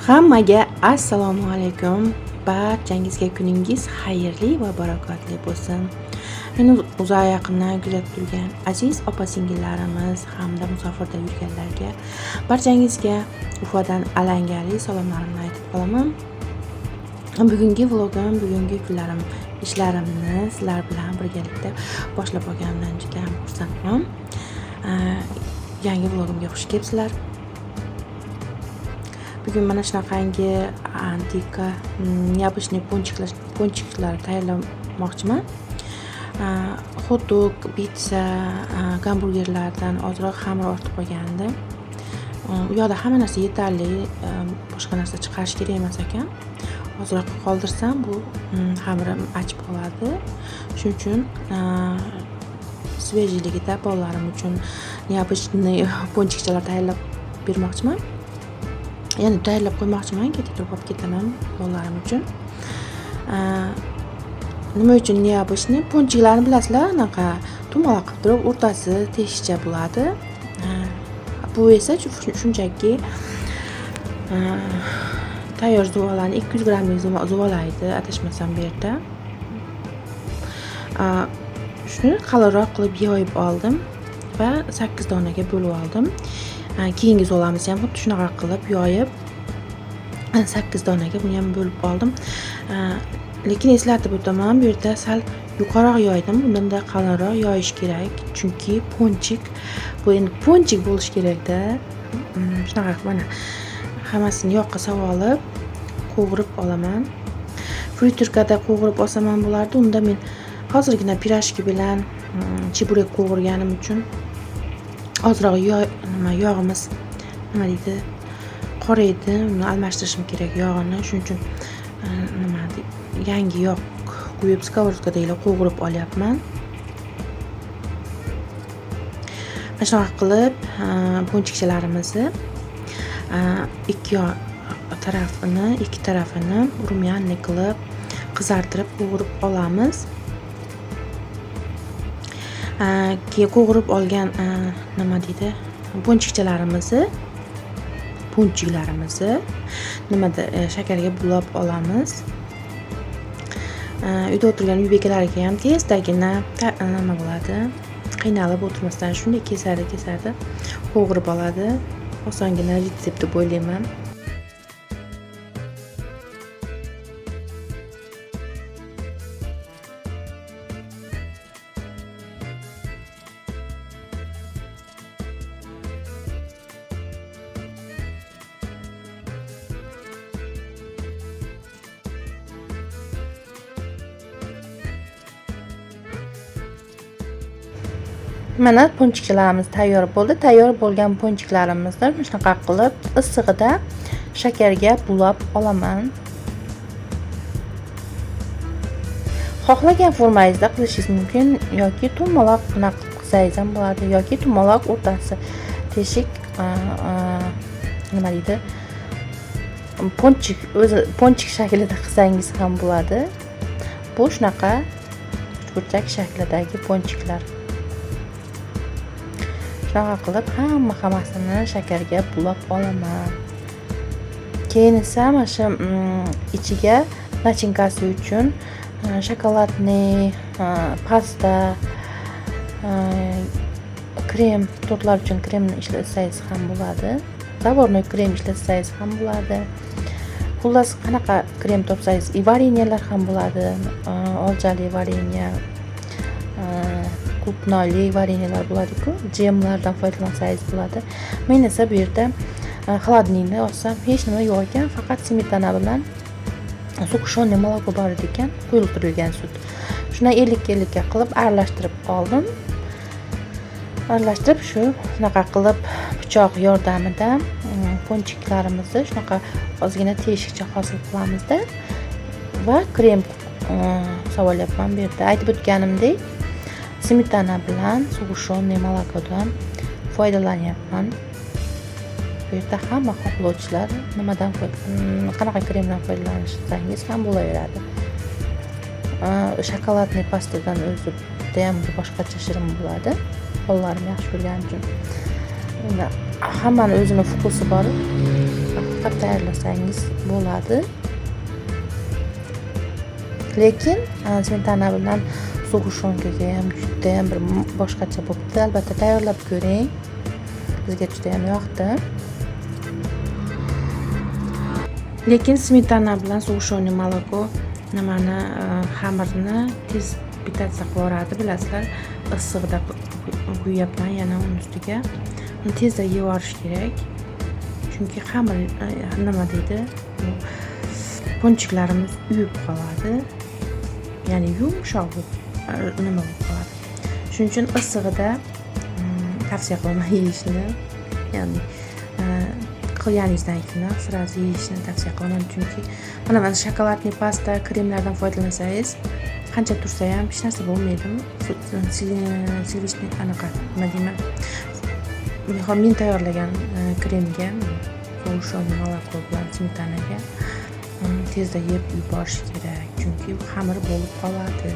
Hammaga assalomu alaykum. Barchangizga kuningiz xayrli va barakotli bo'lsin. Meni uzoq yaqindan kuzatib turgan aziz opa-singillarimiz hamda musofirda yurganlarga barchangizga Ufadan alangali salomlarimni aytib qolaman. Bugungi vlogim, bugungi kunlarim, ishlarimni sizlar bilan birgalikda boshlab olganimdan juda ham xursandman. Yangi vlogimga xush kelibsizlar. Bugun mana shunaqangi antika необычный ponchiklar tayyorlamoqchiman. Xot-dog, pitsa, gamburgerlardan ozroq xamir ortib qolgandi. U yoqda hamma narsa yetarli, boshqa narsa chiqarish kerak emas ekan. Ozroq qoldirsam bu xamirim achib qoladi. Shuning uchun svejiyligida bolalarim uchun необычный ponchikchalar tayyorlab bermoqchiman. Ya'ni tayyorlab qo'ymoqchiman, ketib turib olib ketaman bolalarim uchun. Nima uchun необычный? Ponchiklarni bilasizlar, anaqa dumaloq qilib turib, o'rtasi teshikcha bo'ladi. Bu esa shunchaki tayyor zuvalarni 200 grammlik zuvala edi, adashmasam bu yerda. Shuni qalinroq qilib yoyib oldim va 8 donaga bo'lib oldim. Keyingi zuvalamizni ham xuddi shunaqa qilib yoyib 8 donaga buni ham bo'lib oldim. Lekin eslatib o'taman, bu yerda sal yuqoriroq yoydim, bundan-da qalinroq yoyish kerak, chunki ponchik bu endi ponchik bo'lishi kerakda. Shunaqa qilib mana hammasini yoqqa solib olib qovurib olaman. Friturkada qovurib olsam ham bo'lardi. Unda men hozirgina pirojki bilan cheburek qovurganim uchun ozroq nima yog'imiz nima deydi, qora edi, uni almashtirishim kerak yog'ini. Shuning uchun nima deydi, yangi yog' quyib skовородкadagilar qovurib olyapman. Mana shunaqa qilib ponchikchalarimizni ikki tarafini rumyanni qilib qizartirib qovurib olamiz. Keyin qovurib olgan nima deydi, ponchiklarimizni nimada shakarga bulab olamiz. Uyda o'tirgan uy bekalariga ham tezdagina nima bo'ladi, qiynalib o'tirmasdan shunday kesadi, kesadi, qovurib oladi. Osongina retsept deb o'ylayman. Mana ponchiklarimiz tayyor bo'ldi. Tayyor bo'lgan ponchiklarimizni shunaqa qilib issig'ida shakarga bulab olaman. Xohlagan formangizda qilishingiz mumkin yoki dumaloq bunaqa qilib qilsangiz ham bo'ladi, yoki dumaloq o'rtasi teshik, nima deydi, ponchik o'zi ponchik shaklida qilsangiz ham bo'ladi. Bu shunaqa uchburchak shaklidagi ponchiklar. Shunaqa qilib hammasini shakarga bulab olaman. Keyin esa mana shu ichiga nachinkasi uchun shokoladli pasta, krem, tortlar uchun kremni ishlatsangiz ham bo'ladi. Zavornoy krem ishlatsangiz ham bo'ladi. Xullas, qanaqa krem topsangiz, varenyalar ham bo'ladi. Olchali varenya, qulupnoyli varenyalar bo'ladi-ku, jemlardan foydalansangiz bo'ladi. Men esa bu yerda xolodilnikni olsam hech nima yo'q ekan, faqat smetana bilan сгущенное молоко bor edi ekan, quyultirilgan sut. Shuni 50-50 qilib aralashtirib oldim. Aralashtirib shu shunaqa qilib pichoq yordamida ponchiklarimizni shunaqa ozgina teshikcha hosil qilamizda va krem savolyapman bu yerda. Aytib o'tganimdek, smetana bilan сгущенное молокоdan foydalanyapman. Bu yerda hamma xohlovchilar nimadan qanaqa kremdan foydalansangiz ham bo'laveradi. Shokoladli pastadan o'zi judayam boshqacha shirin bo'ladi. Bolalarim yaxshi ko'rgani uchun Endi hammani o'zini вкус i bor. Faqat tayyorlasangiz bo'ladi. Lekin smetana bilan сгущёнка ga ham judayam bir boshqacha bo'libdi. Albatta tayyorlab ko'ring. Bizga judayam yoqdi. Lekin smetana bilan сгущённое молоко nimani xamirni tez питаться qilib yuboradi, bilasizlar. Issig'ida quyapman yana uni ustiga. Uni tezda yeb yuborish kerak. Chunki xamir nima deydi? Ponchiklarimiz uyib qoladi. Ya'ni yumshoq bo'lib nima bo'lib qoladi. Shuning uchun issig'ida tavsiya qilaman yeyishni. Ya'ni qilganingizdan keyin сразу yeyishni tavsiya qilaman. Chunki mana шоколадный pasta, kremlardan foydalansangiz, qancha tursa ham hech narsa bo'lmaydi. Сливочный anaqa nima deyman? Men tayyorlagan kremga, сгущённое молоко bilan smetanaga tezda yeb yuborish kerak. Chunki xamir bo'lib qoladi.